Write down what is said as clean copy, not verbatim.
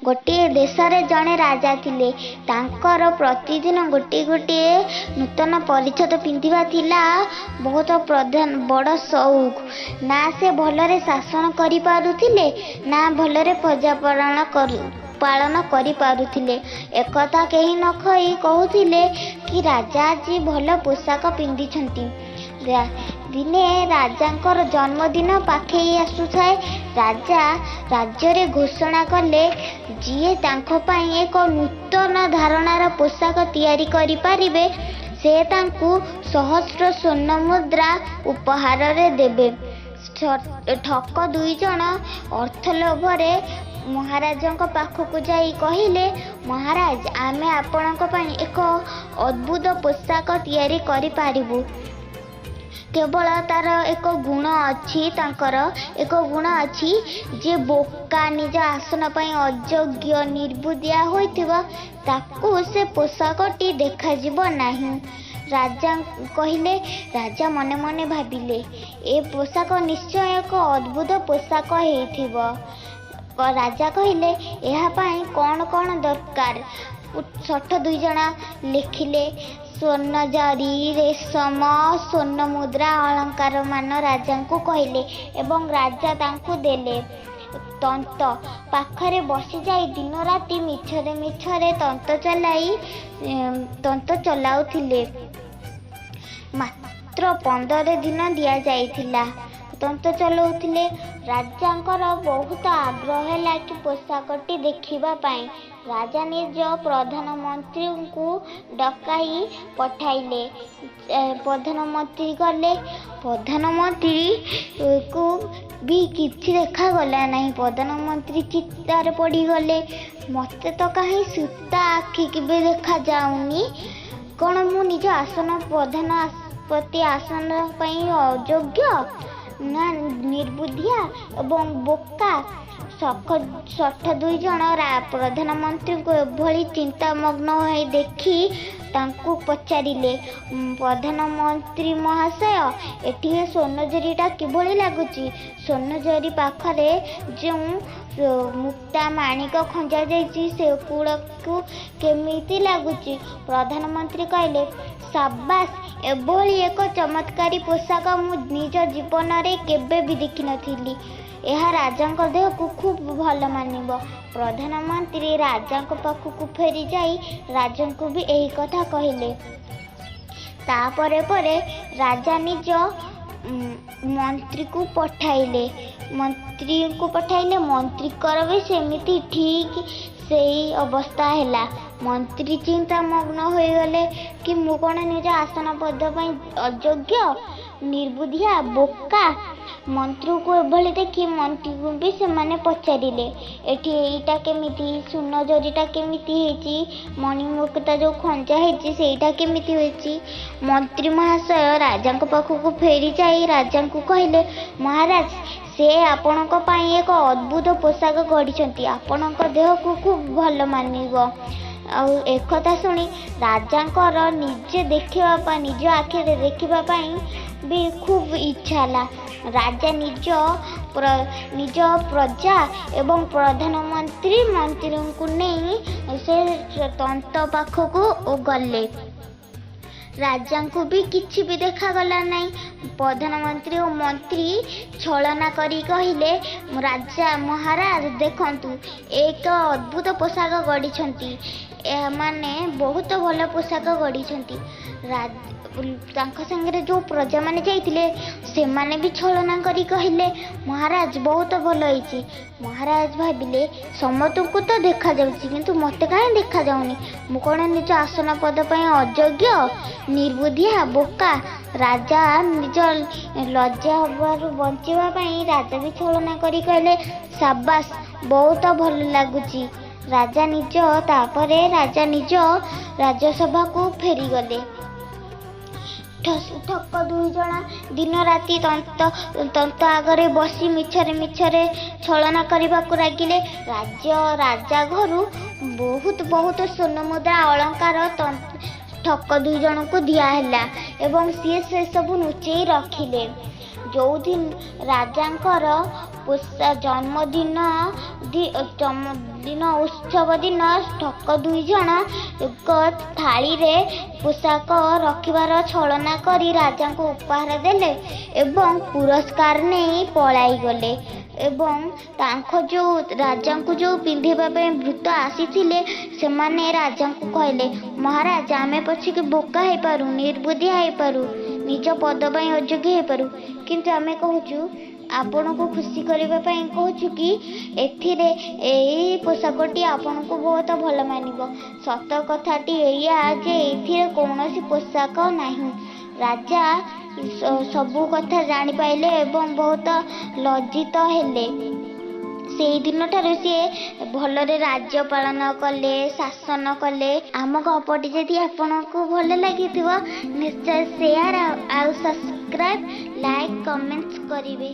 ଗୋଟିଏ ଦେଶରେ ଜଣେ ରାଜା ଥିଲେ। ତାଙ୍କର ପ୍ରତିଦିନ ଗୋଟିଏ ଗୋଟିଏ ନୂତନ ପରିଚ୍ଛଦ ପିନ୍ଧିବା ଥିଲା ବହୁତ ପ୍ରଧାନ ବଡ଼ ସଉକ। ନା ସେ ଭଲରେ ଶାସନ କରିପାରୁଥିଲେ, ନା ଭଲରେ ପ୍ରଜା ପାଳନ କରିପାରୁଥିଲେ। ଏକଥା କେହି ନ କହି କହୁଥିଲେ କି ରାଜା ଆଜି ଭଲ ପୋଷାକ ପିନ୍ଧିଛନ୍ତି। ଦିନେ ରାଜାଙ୍କର ଜନ୍ମଦିନ ପାଖେଇ ଆସୁଥାଏ। ରାଜା ରାଜ୍ୟରେ ଘୋଷଣା କଲେ, ଯିଏ ତାଙ୍କ ପାଇଁ ଏକ ନୂତନ ଧାରଣାର ପୋଷାକ ତିଆରି କରିପାରିବେ, ସେ ତାଙ୍କୁ ସହସ୍ର ସ୍ୱର୍ଣ୍ଣ ମୁଦ୍ରା ଉପହାରରେ ଦେବେ। ଠକ ଦୁଇଜଣ ଅର୍ଥ ଲୋଭରେ ମହାରାଜଙ୍କ ପାଖକୁ ଯାଇ କହିଲେ, ମହାରାଜ, ଆମେ ଆପଣଙ୍କ ପାଇଁ ଏକ ଅଦ୍ଭୁତ ପୋଷାକ ତିଆରି କରିପାରିବୁ। କେବଳ ତାର ଏକ ଗୁଣ ଅଛି, ତାଙ୍କର ଏକ ଗୁଣ ଅଛି, ଯେ ବୋକା, ନିଜ ଆସନ ପାଇଁ ଅଯୋଗ୍ୟ, ନିର୍ବୁଦ୍ଧିଆ ହୋଇଥିବ, ତାକୁ ସେ ପୋଷାକଟି ଦେଖାଯିବ ନାହିଁ। ରାଜା କହିଲେ, ରାଜା ମନେ ମନେ ଭାବିଲେ, ଏ ପୋଷାକ ନିଶ୍ଚୟ ଏକ ଅଦ୍ଭୁତ ପୋଷାକ ହେଇଥିବ। ରାଜା କହିଲେ, ଏହା ପାଇଁ କ'ଣ କ'ଣ ଦରକାର? ଶଠ ଦୁଇ ଜଣ ଲେଖିଲେ, ସ୍ୱର୍ଣ୍ଣ ଜରି, ରେଶମ, ସ୍ୱର୍ଣ୍ଣ ମୁଦ୍ରା, ଅଳଙ୍କାର ମାନ ରାଜାଙ୍କୁ କହିଲେ ଏବଂ ରାଜା ତାଙ୍କୁ ଦେଲେ। ତନ୍ତ ପାଖରେ ବସିଯାଇ ଦିନ ରାତି ମିଛରେ ମିଛରେ ତନ୍ତ ଚଲାଉଥିଲେ। ମାତ୍ର 15 ଦିନ ଦିଆଯାଇଥିଲା। ତନ୍ତ ଚଲାଉଥିଲେ। ରାଜାଙ୍କର ବହୁତ ଆଗ୍ରହ ହେଲା କି ପୋଷାକଟି ଦେଖିବା ପାଇଁ। ରାଜା ନିଜ ପ୍ରଧାନମନ୍ତ୍ରୀଙ୍କୁ ଡକାଇ ପଠାଇଲେ। ପ୍ରଧାନମନ୍ତ୍ରୀ ଗଲେ। ପ୍ରଧାନମନ୍ତ୍ରୀକୁ ବି କିଛି ଦେଖାଗଲା ନାହିଁ। ପ୍ରଧାନମନ୍ତ୍ରୀ ଚିନ୍ତାରେ ପଡ଼ିଗଲେ, ମୋତେ ତ କାହିଁ ସୂତା ଆଖିକି ବି ଦେଖାଯାଉନି। କ'ଣ ମୁଁ ନିଜ ଆସନ ପ୍ରଧାନପତି ଆସନ ପାଇଁ ଅଯୋଗ୍ୟ, ନା ନିର୍ବୁଦ୍ଧିଆ ଏବଂ ବୋକା? ଶଠ ଦୁଇ ଜଣ ପ୍ରଧାନମନ୍ତ୍ରୀଙ୍କୁ ଏଭଳି ଚିନ୍ତାମଗ୍ନ ହୋଇ ଦେଖି ତାଙ୍କୁ ପଚାରିଲେ, ପ୍ରଧାନମନ୍ତ୍ରୀ ମହାଶୟ, ଏଠି ଏ ସ୍ୱର୍ଣ୍ଣଜରିଟା କିଭଳି ଲାଗୁଛି? ସ୍ୱର୍ଣ୍ଣଜରି ପାଖରେ ଯେଉଁ ମୁକ୍ତା ମାଣିକ ଖଞ୍ଜା ଯାଇଛି, ସେଗୁଡ଼ାକୁ କେମିତି ଲାଗୁଛି? ପ୍ରଧାନମନ୍ତ୍ରୀ କହିଲେ, ସାବାସ୍, ଏଭଳି ଏକ ଚମତ୍କାରୀ ପୋଷାକ ମୁଁ ନିଜ ଜୀବନରେ କେବେ ବି ଦେଖିନଥିଲି। ଏହା ରାଜାଙ୍କ ଦେହକୁ ଖୁବ୍ ଭଲ ମାନିବ। ପ୍ରଧାନମନ୍ତ୍ରୀ ରାଜାଙ୍କ ପାଖକୁ ଫେରିଯାଇ ରାଜାଙ୍କୁ ବି ଏହି କଥା କହିଲେ। ତାପରେ ପରେ ରାଜା ନିଜ ମନ୍ତ୍ରୀକୁ ପଠାଇଲେ। ମନ୍ତ୍ରୀଙ୍କୁ ପଠାଇଲେ, ମନ୍ତ୍ରୀଙ୍କର ବି ସେମିତି ଠିକ୍ ସେଇ ଅବସ୍ଥା ହେଲା। ମନ୍ତ୍ରୀ ଚିନ୍ତାମଗ୍ନ ହୋଇଗଲେ କି ମୁଁ କ'ଣ ନିଜ ଆସନ ପଦ ପାଇଁ ଅଯୋଗ୍ୟ, ନିର୍ବୁଦ୍ଧିଆ, ବୋକା? ମନ୍ତ୍ରୀଙ୍କୁ ଏଭଳି ଦେଖି ମନ୍ତ୍ରୀଙ୍କୁ ବି ସେମାନେ ପଚାରିଲେ, ଏଠି ଏଇଟା କେମିତି, ସୁନ ଜରିଟା କେମିତି ହେଇଛି, ମଣିମୁକ୍ତା ଯେଉଁ ଖଞ୍ଜା ହେଇଛି ସେଇଟା କେମିତି ହେଇଛି? ମନ୍ତ୍ରୀ ମହାଶୟ ରାଜାଙ୍କ ପାଖକୁ ଫେରିଯାଇ ରାଜାଙ୍କୁ କହିଲେ, ମହାରାଜ, ସେ ଆପଣଙ୍କ ପାଇଁ ଏକ ଅଦ୍ଭୁତ ପୋଷାକ ଗଢ଼ିଛନ୍ତି, ଆପଣଙ୍କ ଦେହକୁ ଖୁବ୍ ଭଲ ମାନିବ। ଆଉ ଏକଥା ଶୁଣି ରାଜାଙ୍କର ନିଜେ ଦେଖିବା ପାଇଁ, ନିଜ ଆଖିରେ ଦେଖିବା ପାଇଁ ବି ଖୁବ୍ ଇଚ୍ଛା ହେଲା। ରାଜା ନିଜ ପ୍ରଜା ଏବଂ ପ୍ରଧାନମନ୍ତ୍ରୀ ମନ୍ତ୍ରୀଙ୍କୁ ନେଇ ସେ ତନ୍ତ ପାଖକୁ ଗଲେ। ରାଜାଙ୍କୁ ବି କିଛି ବି ଦେଖାଗଲା ନାହିଁ। ପ୍ରଧାନମନ୍ତ୍ରୀ ଓ ମନ୍ତ୍ରୀ ଛଳନା କରି କହିଲେ, ରାଜା ମହାରାଜ, ଦେଖନ୍ତୁ, ଏକ ଅଦ୍ଭୁତ ପୋଷାକ ଗଢ଼ିଛନ୍ତି ଏମାନେ, ବହୁତ ଭଲ ପୋଷାକ ଗଢ଼ିଛନ୍ତି। ତାଙ୍କ ସାଙ୍ଗରେ ଯେଉଁ ପ୍ରଜାମାନେ ଯାଇଥିଲେ, ସେମାନେ ବି ଛଳନା କରି କହିଲେ, ମହାରାଜ, ବହୁତ ଭଲ ହେଇଛି। ମହାରାଜ ଭାବିଲେ, ସମସ୍ତଙ୍କୁ ତ ଦେଖାଯାଉଛି, କିନ୍ତୁ ମୋତେ କାହିଁ ଦେଖାଯାଉନି? ମୁଁ କ'ଣ ନିଜ ଆସନ ପଦ ପାଇଁ ଅଯୋଗ୍ୟ, ନିର୍ବୁଦ୍ଧିଆ, ବୋକା? ରାଜା ନିଜ ଲଜ୍ଜା ହେବାରୁ ବଞ୍ଚିବା ପାଇଁ ରାଜା ବି ଛଳନା କରି କହିଲେ, ସାବାସ୍, ବହୁତ ଭଲ ଲାଗୁଛି। ତାପରେ ରାଜା ନିଜ ରାଜସଭାକୁ ଫେରିଗଲେ। ଠକ ଦୁଇ ଜଣ ଦିନ ରାତି ତନ୍ତ ଆଗରେ ବସି ମିଛରେ ମିଛରେ ଛଳନା କରିବାକୁ ଲାଗିଲେ। ରାଜା ଘରୁ ବହୁତ ବହୁତ ସ୍ୱର୍ଣ୍ଣ ମୁଦ୍ରା, ଅଳଙ୍କାର ଠକ ଦୁଇ ଜଣଙ୍କୁ ଦିଆହେଲା ଏବଂ ସିଏ ସେସବୁ ଲୁଚେଇ ରଖିଲେ। ଯେଉଁଠି ରାଜାଙ୍କର ଜନ୍ମଦିନ ଜନ୍ମଦିନ ଉତ୍ସବ ଦିନ ଠକ 2 ଜଣ ଏକ ଥାଳିରେ ପୋଷାକ ରଖିବାର ଛଳନା କରି ରାଜାଙ୍କୁ ଉପହାର ଦେଲେ ଏବଂ ପୁରସ୍କାର ନେଇ ପଳାଇଗଲେ। ଏବଂ ତାଙ୍କ ଯେଉଁ ରାଜାଙ୍କୁ ଯେଉଁ ପିନ୍ଧିବା ପାଇଁ ଭୃତ୍ୟ ଆସିଥିଲେ, ସେମାନେ ରାଜାଙ୍କୁ କହିଲେ, "ମହାରାଜ, ଆମେ ପଛକେ ବୋକା ହେଇପାରୁ, ନିର୍ବୁଦ୍ଧିଆ ହେଇପାରୁ, ନିଜ ପଦ ପାଇଁ ଅଯୋଗ୍ୟ ହେଇପାରୁ, କିନ୍ତୁ ଆମେ କହୁଛୁ, ଆପଣଙ୍କୁ ଖୁସି କରିବା ପାଇଁ କହୁଛୁ କି ଏଥିରେ ଏଇ ପୋଷାକଟି ଆପଣଙ୍କୁ ବହୁତ ଭଲ ମାନିବ। ସତ କଥାଟି ଏଇଆ ଯେ ଏଥିରେ କୌଣସି ପୋଷାକ ନାହିଁ।" ରାଜା ସବୁ କଥା ଜାଣିପାରିଲେ ଏବଂ ବହୁତ ଲଜ୍ଜିତ ହେଲେ। ସେଇ ଦିନଠାରୁ ସିଏ ଭଲରେ ରାଜ୍ୟ ପାଳନ କଲେ, ଶାସନ କଲେ। ଆମ ଗପଟି ଯଦି ଆପଣଙ୍କୁ ଭଲ ଲାଗିଥିବ, ନିଶ୍ଚୟ ସେୟାର ଆଉ ସବସ୍କ୍ରାଇବ୍, ଲାଇକ୍, କମେଣ୍ଟସ୍ କରିବେ।